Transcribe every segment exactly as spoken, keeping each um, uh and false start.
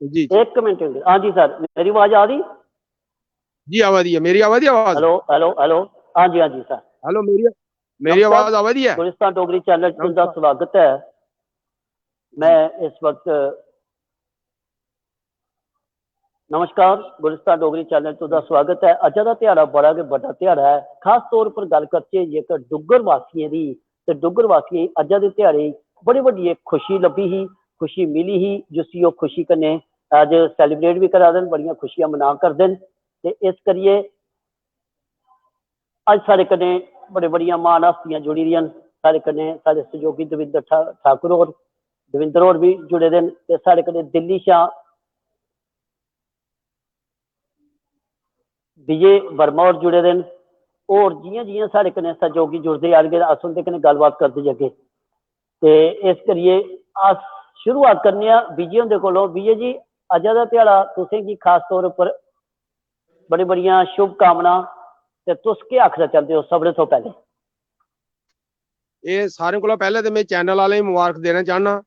जी, जी। एक मिनट, हाँ जी सर, मेरी आवाज आ रही? जी, आवा दी है। मेरी आवा दी आवाज? Hello, hello, hello. हाँ जी, हाँ जी सर। हेलो, मेरी, मेरी नमस्कार, आवाज आवा दी है? गुलिस्तान डोगरी चैनल च तुं'दा नमस्कार। स्वागत है। मैं इस वक्त, नमस्कार, गुलिस्तान डोगरी चैनल च तुं'दा स्वागत है। अज्जा दा ध्याड़ा बड़ा गै बड्डा ध्याड़ा ऐ। खास तौर पर गल्ल करचै जेकर डुग्गर वासियें दी, ते डुग्गर वासियें गी अज्जा दे ध्याड़े गी बड़ी बड्डी इक खुशी लब्भी ही, खुशी मिली ही, जिसी ओह् खुशी कन्नै अज्ज celebrate बी करा दे न, बड़ियां खुशियां मना करदे न। ते इस करियै अज्ज साढ़े कन्नै बड़े बड़ियां म्हान हस्तियां जुड़ी दियां न। साढ़े कन्नै साढ़े सैह्योगी दविंदर ठा-, ठाकुर होर, दविंदर होर बी जुड़े दे न, ते साढ़े कन्नै दिल्ली शा विजय वर्मा होर जुड़े दे न। होर जि'यां जि'यां साढ़े कन्नै सैह्योगी जुड़दे जान गे, अस उं'दे कन्नै गल्लबात करदे जागे। ते इस करियै अस शुरुआत करने आं विजय हुंदे कोलों। विजय जी, अज्जा दा ध्याड़ा तुसें गी खास तौर उप्पर बड़ी बड़ियां शुभकामनां। ते तुस केह् आखना चांह्दे ओ सभनें थमां पैह्लें? एह् सारें कोला पैह्लें ते में चैनल आह्लें गी मबारख देना चाह्न्नां।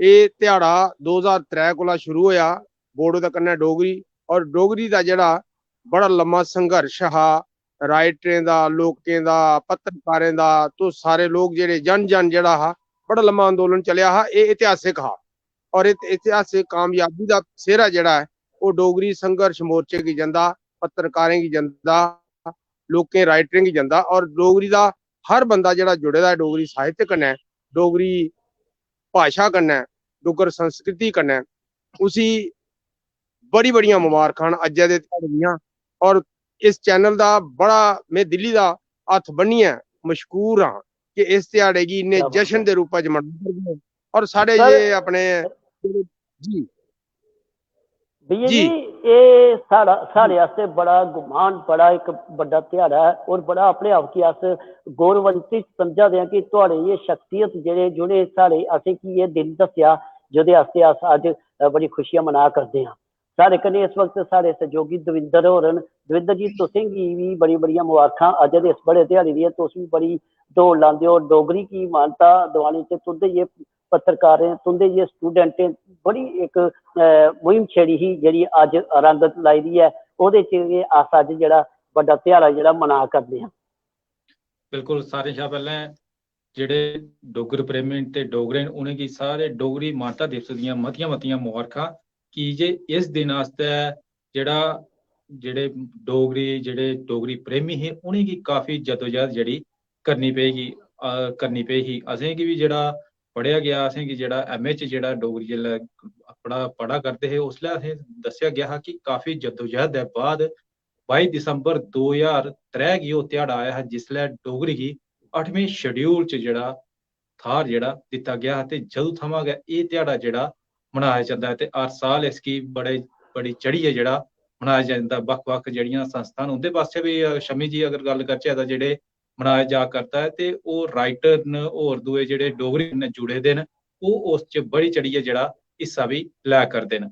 एह् ध्याड़ा दो ज्हार त्रै कोला शुरू होआ, बोडो दे कन्नै डोगरी, और डोगरी दा जेह्ड़ा बड़ा लम्मा संघर्ष हा, राइटरें दा, लोकें दा, पत्रकारें दा, तो सारे लोक जेह्ड़े जन जन जेह्ड़ा हा, बड़ा लम्मा अंदोलन चलेआ हा। एह् इतिहासिक हा, और इस इतिहासिक कामयाबी दा सेह्रा जेह्ड़ा ऐ, ओह् डोगरी संघर्ष मोर्चे गी जंदा, पत्रकारें गी जंदा, लोकें राइटरें गी जंदा, और डोगरी दा हर बंदा जेह्ड़ा जुड़े दा ऐ डोगरी साहित्य कन्नै, डोगरी भाशा कन्नै, डुग्गर संस्कृति कन्नै, उसी बड़ी बड़ियां मबारखां न अज्जै दे ध्याड़े दियां। और इस चैनल दा बड़ा में दिल्ली दा हत्थ बन्नियै मशकूर आं कि इस ध्याड़े गी इन्ने क्या बात जश्न ऐ। दे रूपा च मनाया। और साढ़े सर, ये अपने, जी। भैया जी, जी। एह् साढ़ा, साढ़े आस्तै बड़ा गुमान, बड़ा इक बड्डा ध्याड़ा ऐ और बड़ा अपने आप गी अस गौरवान्वित समझा दे आं कि थुआढ़े एह् शख्सियत जेह्ड़े, जि'नें साढ़े, असेंगी एह् दिन दस्सेआ, जेह्दे आस्तै अस अज्ज, अ, बड़ी खुशियां मना करदे आं। साढ़े कन्नै इस वक्त साढ़े सैह्योगी दविंदर होर न। दविंदर जी, तुसें गी बी बड़ी-बड़ियां मबारखां अज्ज दे इस बड़े ध्याड़े दियां। तुस बी बड़ी दौड़ लांदे ओ, डोगरी गी मानता दोआने च तुं'दे जे पत्रकारें, तुं'दे जे स्टूडेंटें बड़ी इक, अ, मुहिम छेड़ी ही, जेह्ड़ी अज्ज रंगत लाई दी ऐ। ओह्दे च गै अस अज्ज जेह्ड़ा बड्डा ध्याड़ा जेह्ड़ा मना करदे आं। बिल्कुल, सारें शा पैह्लें जेह्ड़े डुग्गर प्रेमी न ते डोगरे न, उ'नेंगी सारे डोगरी मानता दिवस दियां मतियां-मतियां मबारखां, की जे इस दिन आस्तै जेह्ड़ा, जेह्ड़े डोगरी, जेह्ड़े डोगरी प्रेमी हे, उ'नेंगी काफी जद्दोजहद जेह्ड़ी करनी पेई ही, अ, करनी पेई ही। असेंगी बी जेह्ड़ा पढ़ेआ गेआ, असेंगी जेह्ड़ा एम ए च जेह्ड़ा डोगरी जेल्लै पढ़ा, पढ़ा करदे हे, उसलै असें दस्सेआ गेआ हा कि काफी जद्दोजहद दे बाद बाई दिसंबर दो ज्हार त्रै गी ओह् ध्याड़ा आया हा, जिसलै डोगरी गी अठमें शेड्यूल च जेह्ड़ा थाह्र जेह्ड़ा दित्ता गेआ हा। ते जदूं थमां गै एह् ध्याड़ा जेह्ड़ा मनाया जंदा ऐ ते हर साल इसगी बड़े, बड़ी चढ़ियै जेह्ड़ा मनाया जंदा। बक्ख-बक्ख जेह्ड़ियां संस्थां न, उं'दे पासेआ बी, अ, शमी जी, अगर गल्ल करचै तां जेह्ड़े मनाया जा करदा ऐ ते ओह् राइटर न, होर दूए जेह्ड़े डोगरी कन्नै जुड़े दे न, ओह् उस च बड़ी चढ़ियै जेह्ड़ा हिस्सा बी लै करदे न।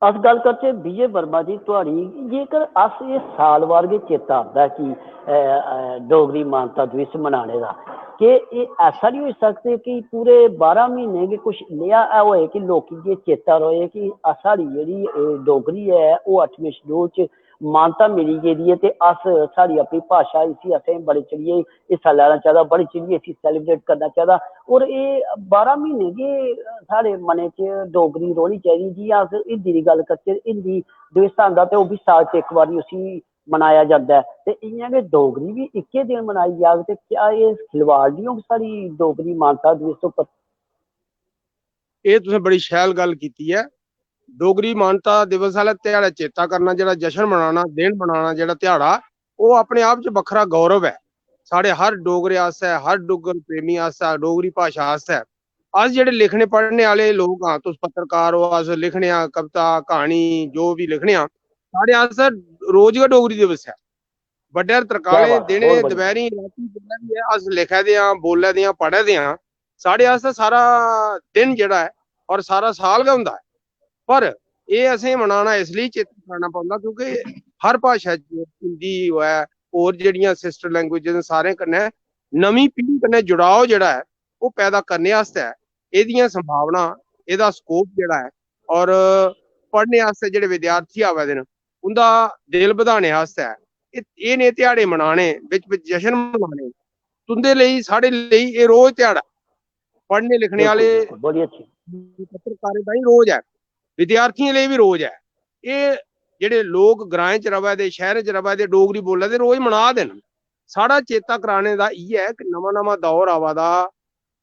अस गल्ल करचै विजय वर्मा जी थुआढ़ी, जेकर अस एह् सालवार गै चेता आंदा कि, अ, अ, डोगरी मानता दिवस मनाने दा, कि एह् ऐसा निं होई सकदा कि पूरे बारां म्हीने गै कुछ नेहा होए कि लोकें गी चेता र'वै कि अस, साढ़ी जेह्ड़ी एह् डोगरी ऐ, ओह् अठमें शेड्यूल च मानता मिली गेदी ऐ ते अस, साढ़ी अपनी भाशा, इसी असें बड़े चढ़ियै हिस्सा लैना चाहिदा, बड़ी चढ़ियै इसी celebrate करना चाहिदा। और एह् बारां म्हीने गै साढ़े मनै च डोगरी रौह्नी चाहिदी। जि'यां अस हिंदी दी गल्ल करचै, हिंदी दिवस आंदा ते ओह् बी साल च इक बारी उसी मनाया जंदा ऐ, ते इ'यां गै डोगरी बी इक्कै दिन मनाई जाग, ते क्या एह् खिलवाड़ निं होग साढ़ी डोगरी मानता दिवस उप्पर? एह् तुसें बड़ी शैल गल्ल कीती ऐ। डोगरी मानता दिवस आह्ले ध्याड़े चेता करना, जेह्ड़ा जश्न मनाना, दिन मनाना, जेह्ड़ा ध्याड़ा, ओह् अपने आप च बक्खरा गौरव ऐ साढ़े हर डोगरे आस्तै, हर डुग्गर प्रेमी आस्तै, डोगरी भाशा आस्तै। अस जेह्ड़े लिखने पढ़ने आह्ले लोक आं, तुस पत्रकार ओ, अस लिखने आं कविता, क्हानी, जो बी लिखने आं, साढ़े आस्तै रोज गै डोगरी दिवस ऐ। बड्डे क्या तरकालें, बात है, दिनें, बहुत बढ़िया। दपैह्रीं, रातीं, जिसलै बी ऐ, अस लिखै दे आं, बोल्लै दे आं, पढ़ै दे आं, साढ़े आस्तै सारा दिन जेह्ड़ा ऐ और सारा साल गै होंदा ऐ। पर एह् असें मनाना इस लेई चेता करना पौंदा क्योंकि हर भाशा च हिंदी होऐ, होर जेह्ड़ियां sister languages न, सारें कन्नै नमीं पीढ़ी कन्नै जुड़ाव जेह्ड़ा ऐ, ओह् पैदा करने आस्तै एह्दियां संभावना, एह्दा scope जेह्ड़ा ऐ, और पढ़ने आस्तै जेह्ड़े विद्यार्थी आवा दे न, उं'दा दिल बधाने आस्तै एह्, एह् नेह् ध्याड़े मनाने, बिच बिच जश्न मनाने, तुं'दे लेई, साढ़े लेई एह् रोज ध्याड़ा ऐ। पढ़ने लिखने बिल्कुल, आह्ले बिल्कुल, बड़ी अच्छी। पत्रकारें ताईं रोज ऐ, विद्यार्थियें लेई बी रोज ऐ। एह् जेह्ड़े लोक ग्राएं च र'वा दे, शैह्रें च र'वा दे, डोगरी बोला दे, रोज मना दे न। साढ़ा चेता कराने दा इ'यै ऐ कि नमां-नमां दौर आवा दा,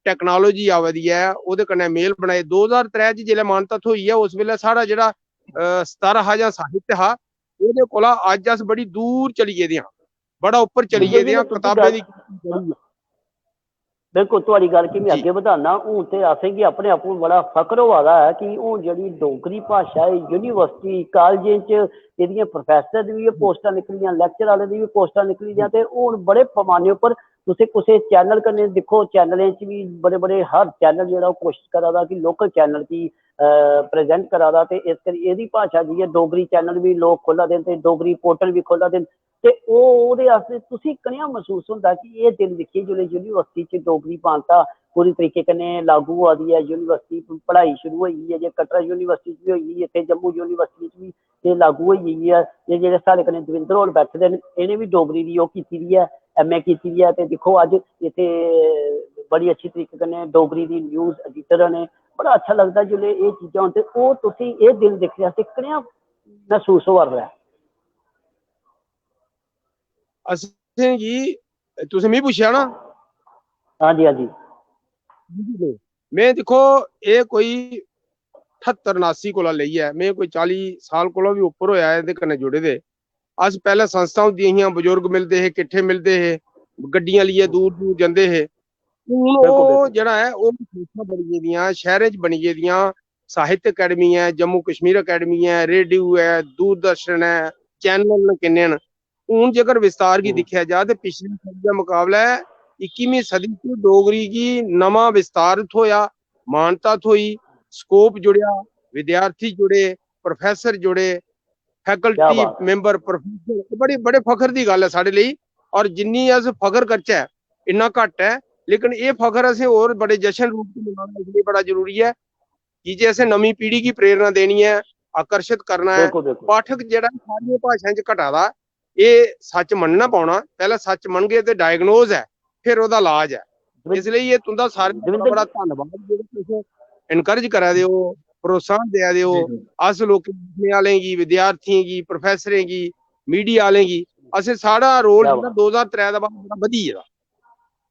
technology आवा दी ऐ, ओह्दे कन्नै मेल बनाए। दो ज्हार त्रै च जिसलै मानता थ्होई ऐ, उस बेल्लै साढ़ा जेह्ड़ा, अ, स्तर हा जां साहित्य हा, ओह्दे कोला अज्ज अस बड़ी दूर चली गेदे आं, बड़ा उप्पर चली बिल्कुल गेदे जी, आं, तुं'दी कताबें गल्ल दी कीमत बड़ी ऐ। बिल्कुल, थुआढ़ी गल्ल गी में जी। अग्गें बधाना। हून ते असेंगी अपने आप पर बड़ा फख्र होआ दा ऐ कि हून जेह्ड़ी डोगरी भाशा ऐ, यूनिवर्सिटी, कालजें च एह्दियां प्रोफेसर दी बी जी। पोस्टां निकली दियां, लेक्चर आह्ले दी बी पोस्टां निकली दियां, जी। ते हून बड़े पैमाने उप्पर तुसें कुसै चैनल कन्नै दिक्खो, चैनलें च बी बड़े-बड़े, हर चैनल जेह्ड़ा ओह् कोशश करा दा कि लोकल चैनल गी, अ, प्रेजेंट करा दा, ते इस करी एह्दी भाशा जेह्ड़ी ऐ, डोगरी चैनल बी लोक खोह्ल्ला दे न ते डोगरी पोर्टल बी खोह्ल्ला दे न। ते ओह्, ओह्दे आस्तै तुसें कनेहा मसूस होंदा कि एह् दिन दिक्खियै, जिसलै यूनिवर्सिटी च डोगरी मानता पूरी तरीके कन्नै लागू होआ दी ऐ, यूनिवर्सिटी च पढ़ाई शुरू होई गेई ऐ, जे कटरा यूनिवर्सिटी च बी होई गेई, इत्थै जम्मू यूनिवर्सिटी च बी एह् लागू होई गेई ऐ। एह् जेह्ड़े साढ़े कन्नै दविंदर होर बैठे दे न, इ'नें बी डोगरी दी ओह् कीती दी ऐ, एमए कीती दी ऐ। ते दिक्खो, अज्ज इत्थै बड़ी अच्छी तरीके कन्नै डोगरी दी न्यूज एडिटर न। बड़ा अच्छा लगदा जिसलै एह् चीजां होन, ते ओह् तुसें एह् दिन दिक्खने आस्तै कनेहा मसूस होआ दा ऐ? असेंगी, तुसें मिगी पुच्छेआ ना? हां जी, हां जी। में, दिक्खो, एह् कोई ठत्तर नासी कोला लेइयै, में कोई चाली साल कोला बी उप्पर होआ एह्दे कन्नै जुड़े दे। अस पैह्लें संस्था होंदियां हियां, बजुर्ग मिलदे हे, किट्ठे मिलदे हे, गड्डियां लेइयै दूर दूर जंदे हे। हून बिल्कुल, ओह् बिल्कुल। जेह्ड़ा ऐ, ओह् संस्थां बनी गेदियां, शैह्रें च बनी गेदियां, साहित्य अकैडमी ऐ, जम्मू कश्मीर अकैडमी ऐ, रेडियो ऐ, दूरदर्शन ऐ, चैनल न किन्ने न। हून जेकर विस्तार गी हम्म। दिक्खेआ जा ते पिछली सदी दा मकाबला ऐ, इक्कीमीं सदी च डोगरी गी नमां विस्तार थ्होआ, मानता थ्होई, स्कोप जुड़ेआ, विद्यार्थी जुड़े, प्रोफेसर जुड़े, क्या फैकल्टी बात है। मैंबर, प्रोफेसर, बड़ी, बड़े फखर दी गल्ल ऐ साढ़े लेई। और जिन्नी अस फखर करचै, इन्ना घट्ट ऐ। लेकिन एह् फखर असें होर बड़े जश्न रूप च मनाना इसलेई बड़ा जरूरी ऐ, की जे असें नमीं पीढ़ी गी प्रेरणा देनी ऐ, आकर्षित करना ऐ। बिल्कुल, बिल्कुल। पाठक जेह्ड़ा सारियें भाशाएं च घटा दा, एह् सच्च मन्नना पौना। पैह्लें सच्च मनगे ते डायग्नोज ऐ, फिर ओह्दा इलाज ऐ। बिल्कुल। इसलेई एह् तुं'दा सारें दा बड़ा, दविंदर बड़ा जी। धन्नवाद, जेह्ड़ा तुस एनकरेज करा दे ओ, प्रोत्साहन देआ दे ओ। जी, जी। अस लोकें, लिखने आह्लें गी, विद्यार्थियें गी, प्रोफेसरें गी, मीडिया आह्लें गी, असें साढ़ा रोल क्या जेह्ड़ा बात। दो ज्हार त्रै दे बाद बड़ा बधी गेदा,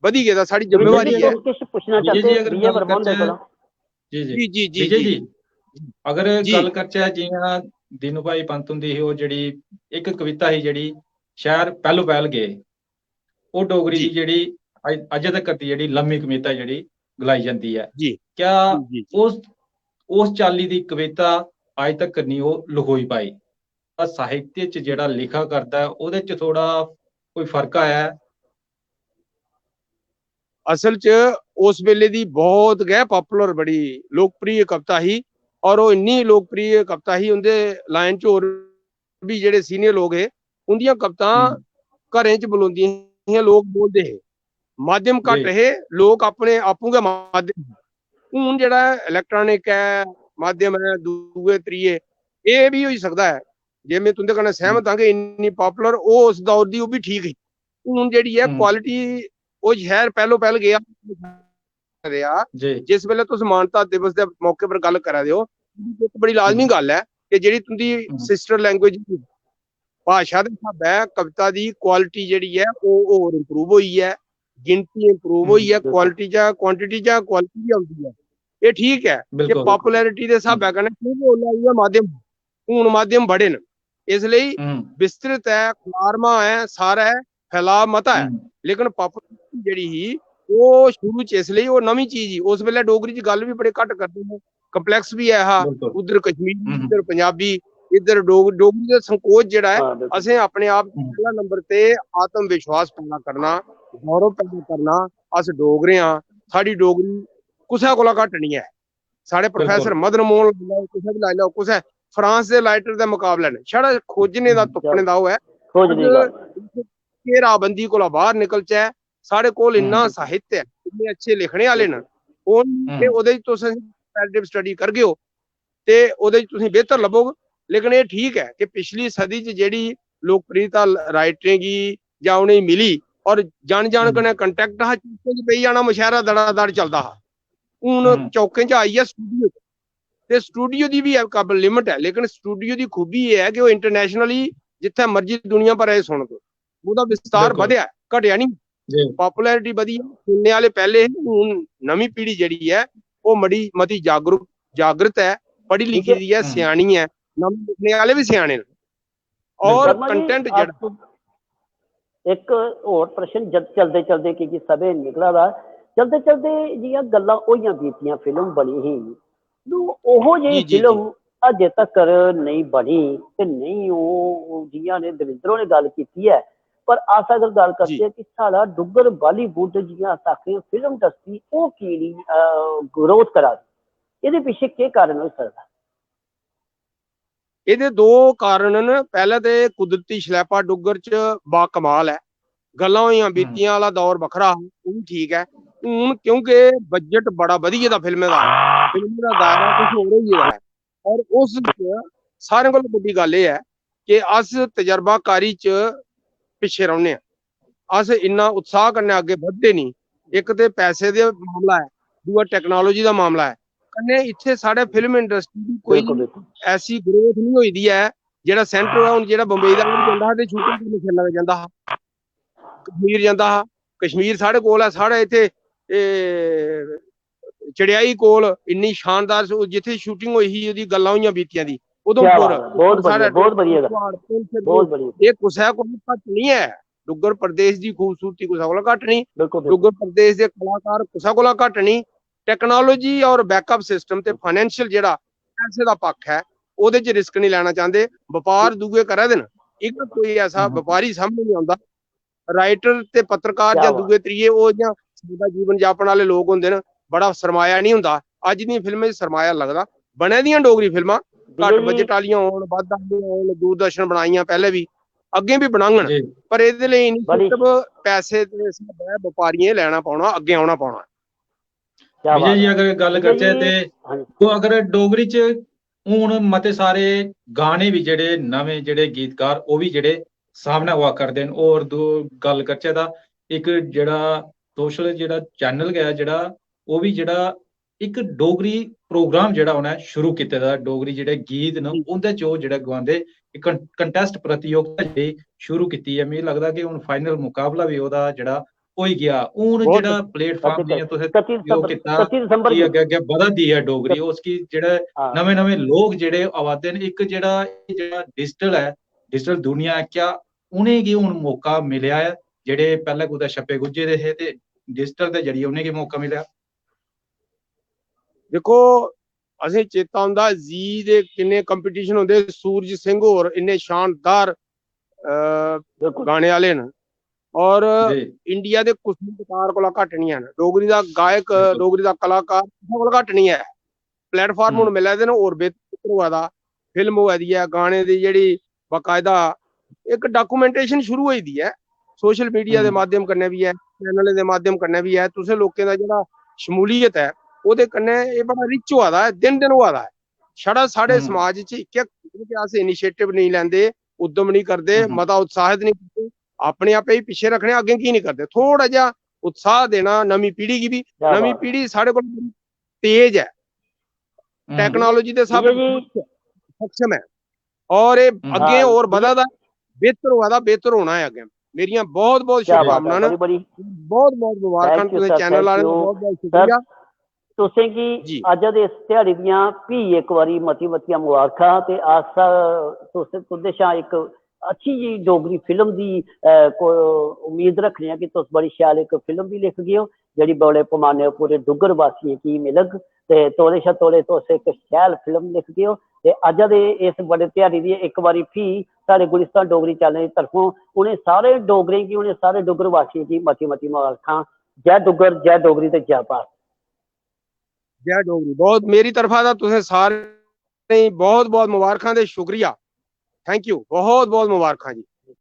बधी गेदा, साढ़ी दविंदर जिम्मेवारी जी, ऐ। तुस किश पुच्छना विजय जी, चाहते अगर विजय गल्ल वर्मा हुंदे करचै, कोला? जी, जी। जी, जी, विजय जी, जी। जी। अगर जी। गल्ल करचै, जि'यां दीनू भाई पंत हुंदी ही, ओह् जेह्ड़ी इक कविता ही, जेह्ड़ी शैह्र पैह्लो पैह्ल गे, ओह् डोगरी जी। दी जेह्ड़ी अज-, अज्जै तक्कर दी जेह्ड़ी लम्मी कविता जेह्ड़ी गलाई जंदी ऐ। जी। क्या जी, जी, जी। उस, उस चाल्ली दी कविता अज्ज तक्कर निं ओह् लखोई पाई? तां साहित्य च जेह्ड़ा लिखा करदा ऐ, ओह्दे च थोह्ड़ा कोई फर्क आया ऐ? असल च उस बेल्ले दी बहुत गै पॉपुलर, बड़ी लोकप्रिय कविता ही, और ओह् इन्नी लोकप्रिय कविता ही, उं'दे लाइन च होर बी जेह्ड़े सीनियर लोक हे, उं'दियां कवितां हम्म। घरें च बलोंदियां हियां, लोक बोलदे हे। माध्यम घट्ट जी। हे, लोक अपने आपूं गै माध्यम हे। हून जेह्ड़ा इलेक्ट्रॉनिक ऐ, माध्यम ऐ, दूए त्रिये, एह् बी होई सकदा ऐ। जे में तुं'दे कन्नै सैह्मत हम्म। आं कि इन्नी पॉपुलर, ओह् उस दौर दी, ओह् बी ठीक ही। हून जेह्ड़ी ऐ हम्म। क्वालिटी, ओह् शैह्र पैह्लो पैह्ल गेआ रेहा। जी। जिस बेल्लै तुस मानता दिवस दे मौके पर गल्ल करा दे ओ, इक बड़ी लाजमी हम्म। गल्ल ऐ कि जेह्ड़ी तुं'दी हम्म। सिस्टर लैंग्वेज भाशा दे स्हाबै कविता दी क्वालिटी जेह्ड़ी ऐ, ओह् होर इंप्रूव होई ऐ, गिनती इंप्रूव हम्म, होई ऐ, बिल्कुल। क्वालिटी चा, क्वांटिटी चा क्वालिटी बी औंदी ऐ। एह् ठीक ऐ कि बिल्कुल। पॉपुलैरिटी दे स्हाबै हम्म। कन्नै, क्योंकि ओल्लै उ'ऐ माध्यम, हून माध्यम बड़े न, इसलेई हम्म। विस्तृत ऐ, खलारमा ऐ, सारा ऐ, फैलाव मता ऐ। हम्म। लेकिन पॉपुलैरिटी जेह्ड़ी ही, ओह् शुरू च इसलेई ओह् नमीं चीज ही। उस बेल्लै डोगरी च गल्ल बी बड़े घट्ट करदे हे, कॉम्प्लेक्स बी ऐ हा, बिल्कुल। उद्धर कश्मीरी, हम्म। इद्धर पंजाबी, इद्धर डोग-, डोगरी दा संकोच जेह्ड़ा ऐ, हां, बिल्कुल। असें अपने आप च हम्म। पैह्ला नंबर ते आत्म विश्वास पैदा करना, गौरव पैदा करना, अस डोगरे आं, साढ़ी डोगरी कुसै कोला घट्ट निं ऐ। साढ़े बिल्कुल। प्रोफेसर मदन मोहन लाई लैओ, कुसै बी लाई लैओ, कुसै फ्रांस दे राइटर दे मकाबले न। छड़ा खोजने दा, हम्म, तुप्पने दा ओह् ऐ। खोजने दा। अस इस घेराबंदी कोला बाहर निकलचै। साढ़े कोल इन्ना हम्म। साहित्य ऐ, इन्ने अच्छे लिखने आह्ले न। बिल्कुल। ओह्, हम्म। ते ओह्दे च तुस comparative study करगे ओ, ते ओह्दे च तुसेंगी बेहतर लब्भोग। लेकिन एह् ठीक ऐ कि पिछली सदी च जेह्ड़ी लोकप्रियता राइटरें गी जां उ'नेंगी मिली और जन जन कन्नै कंटैक्ट हा, चौकें च बेही जाना, मुशायरा दड़ा दड़ चलदा हा। हून चौकें च आइयै स्टूडियो च, ते स्टूडियो दी बी इक लिमिट ऐ, लेकिन स्टूडियो दी खूबी एह् ऐ कि ओह् इंटरनेशनली जित्थै मर्जी दुनिया भरै च सुनग, ओह्दा विस्तार बधेआ, घटेआ निं। पॉपुलैरिटी बधी ऐ, सुनने आह्ले पैह्ले हे, हून नमीं पीढ़ी जेह्ड़ी ऐ ओह् मड़ी मती जागरूक, जागृत ऐ, पढ़ी लिखी दी ऐ, स्यानी ऐ, नमें लिखने आह्ले बी स्याने न। और वर्मा जी, कंटेंट जेह्ड़ा अस इक होर प्रश्न जद चलदे चलदे, की के समें निकला दा, चलदे चलदे जि'यां गल्लां होइयां बीतियां, फिल्म बनी ही, तो ओहो जेही जी, जी, जी। फिल्म अजें तकर नेईं बनी ते नेईं ओह्, जि'यां ने दविंद्र होरें गल्ल कीती ऐ, पर अस अगर गल्ल जी। करचै कि साढ़ा डुग्गर बालीवुड, जि'यां अस आखने आं, फिल्म इंडस्ट्री, ओह् की निं, अ, ग्रोथ करा दी? एह्दे पिच्छे केह् कारण होई सकदा? एह्दे दो कारण न। पैह्ला ते कुदरती शलैपा डुग्गर च बाकमाल ऐ। गल्लां होइयां बीतियां आह्ला दौर बक्खरा हा, ओह् बी ठीक ऐ। हून क्योंकि बजट बड़ा बधी गेदा फिल्में दा, फिल्में दा दायरा कुछ होर होई गेदा ऐ। और उस च सारें कोला बड्डी गल्ल एह् ऐ कि अस तजर्बाकारी च पिच्छे रौह्ने आं। अस इन्ना उत्साह कन्नै अग्गें बधदे निं। इक ते पैसे दा मामला ऐ, दूआ टैक्नोलॉजी दा मामला ऐ, कन्नै इत्थै साढ़े फिल्म इंडस्ट्री दी कोई बिल्कुल, बिल्कुल। ऐसी ग्रोथ निं होई दी ऐ। जेह्ड़ा सेंटर होऐ, हून जेह्ड़ा बम्बई दा बी जंदा हा ते शूटिंग करने फिरना जंदा हा, कश्मीर जंदा हा। कश्मीर साढ़े कोल ऐ, साढ़े इत्थै एह् चढ़ेआई कोल इन्नी शानदार स-, जित्थै शूटिंग होई ही, ओह्दी गल्लां होइयां बीतियां दी, क्या उधमपुर, बात है, बहुत उधमपुर साढ़े बढ़िया, बहुत बढ़िया गल्ल। प्हाड़, पुंछ, बहुत बढ़िया। एह् कुसै कोला घट्ट निं ऐ। डुग्गर प्रदेश दी खूबसूरती कुसै कोला घट्ट निं, बिल्कुल, बिल्कुल। डुग्गर प्रदेश दे कलाकार कुसै कोला घट्ट निं। टैक्नोलॉजी और बैकअप सिस्टम ते फाइनेंशियल जेह्ड़ा पैसे दा पक्ख ऐ, ओह्दे च रिस्क निं लैना चांह्दे। बपार दूए करा दे न, इक कोई ऐसा बपारी सामनै निं औंदा। राइटर ते पत्रकार क्या जां बात। दूए त्रिये, ओह् इ'यां सादा जीवन यापन आह्ले लोक होंदे न, बड़ा सरमाया निं होंदा। अज्ज दियें फिल्में च सरमाया लगदा। बनै दियां डोगरी फिल्मां, घट्ट विजय जी। बजट आह्लियां होन, बद्ध आह्लियां होन, दूरदर्शन बनाइयां पैह्लें बी, अग्गें बी बनाङन। जी। पर एह्दे लेई बड़ी इनिशिएटिव पैसे दे स्हाबै बपारियें लैना पौना, अग्गें औना पौना। क्या विजय बात जी, है। अगर गल्ल विजय करचै जी, ते हां जी। ओह् अगर डोगरी च हून मते सारे गाने बी जेह्ड़े नमें जेह्ड़े गीतकार ओह् बी जेह्ड़े सामनै आवा करदे न। होर दो गल्ल करचै तां इक जेह्ड़ा सोशल जेह्ड़ा चैनल गै ऐ जेह्ड़ा, ओह् बी जेह्ड़ा इक डोगरी प्रोग्राम जेह्ड़ा उ'नें शुरू कीते दा, डोगरी जेह्ड़े गीत न जी। उं'दे च ओह् जेह्ड़ा गांदे, इक कं-, कंटेस्ट प्रतियोगिता जेह्ड़ी शुरू कीती ऐ। मिगी लगदा कि हून फाइनल मुकाबला बी ओह्दा जेह्ड़ा होई गेआ। हून बहुत जेह्ड़ा प्लेटफार्म अच्छा, जि'यां तुसें कत्ती ओह् दिसंबर, कीता कत्ती दिसंबर कि गी। अग्गें अग्गें बधा दी ऐ डोगरी, कत्ती उसगी जेह्ड़ा हां। नमें-नमें लोक जेह्ड़े आवा दे न, इक जेह्ड़ा, जेह्ड़ा डिजिटल ऐ, डिजिटल दुनिया ऐ, क्या उ'नेंगी हून मौका मिलेआ ऐ जेह्ड़े पैह्लें कुतै छप्पे गुज्झे दे हे ते डिजिटल दे जरिए उ'नेंगी मौका मिलेआ? दिक्खो, असें चेता औंदा जी दे किन्ने कंपीटिशन होंदे, सूरज सिंह होर इन्ने शानदार, अ, बिल्कुल। गाने आह्ले न। और जी। इंडिया दे कुसै कलाकार कोला घट्ट निं हैन। डोगरी दा गायक, बिल्कुल। डोगरी दा कलाकार कुसै कोला घट्ट निं ऐ। प्लेटफार्म हून हम्म। मिला दे न, होर बेहतर होआ दा, फिल्म होआ दी ऐ, गाने दी जेह्ड़ी बाकायदा इक डॉक्यूमेंटेशन शुरू होई दी ऐ, सोशल मीडिया दे हम्म। माध्यम कन्नै बी ऐ, चैनलें दे माध्यम कन्नै बी ऐ। तुसें लोकें दा जेह्ड़ा शमूलियत ऐ, ओह्दे कन्नै एह् बड़ा रिच होआ दा ऐ, दिन-दिन होआ दा ऐ। छड़ा साढ़े हम्म। समाज च इक्कै गल्ल ऐ कि अस इनिशिएटिव नेईं लैंदे, उद्यम नेईं करदे, हम्म। मता उत्साहित नेईं करदे, अपने आपै गी पिच्छे रक्खने, अग्गें की नेईं करदे? थोह्ड़ा जेहा उत्साह देना नमीं पीढ़ी गी बी। क्या नमीं बात है। पीढ़ी साढ़े कोल बड़ी तेज ऐ, हम्म। टैक्नोलॉजी दे स्हाब विजय जी। सक्षम ऐ और एह् हम्म। अग्गें हाँ, होर बधा दा, बेहतर होआ दा, बेहतर होना ऐ अग्गें। मेरियां बहुत-बहुत क्या बात है, शुभकामनां न, बड़ी, बड़ी। बहुत-बहुत मुबारखां thank you तुसें sir, चैनल thank आह्लें दा you। बहुत-बहुत sir, शुक्रिया। तुसें गी जी। अज्ज दे इस ध्याड़ी दियां फ्ही इक बारी मती-मतियां मुबारखां ते अस तुस, तुं'दे शा इक अच्छी जी डोगरी फिल्म दी, अ, को-, उम्मीद रक्खने आं कि तुस बड़ी शैल इक फिल्म बी लिखगे ओ, जेह्ड़ी बड़े पमाने पूरे डुग्गर वासियें गी मिलग ते तौले शा तौले तुस इक शैल फिल्म लिखगे ओ। ते अज्ज दे इस बड़े ध्याड़ी दी इक बारी फ्ही साढ़े गुलिस्तान डोगरी चैनल दी तरफों उ'नें सारे डोगरें गी, उ'नें सारे डुग्गर वासियें गी मती-मती मबारखां। जै डुग्गर, जै डोगरी ते जै भारत। जै डोगरी। बहुत, मेरी तरफा दा तुसें सारें गी बहुत-बहुत मबारखां ते शुक्रिया। Thank you, बहुत-बहुत मबारखां जी।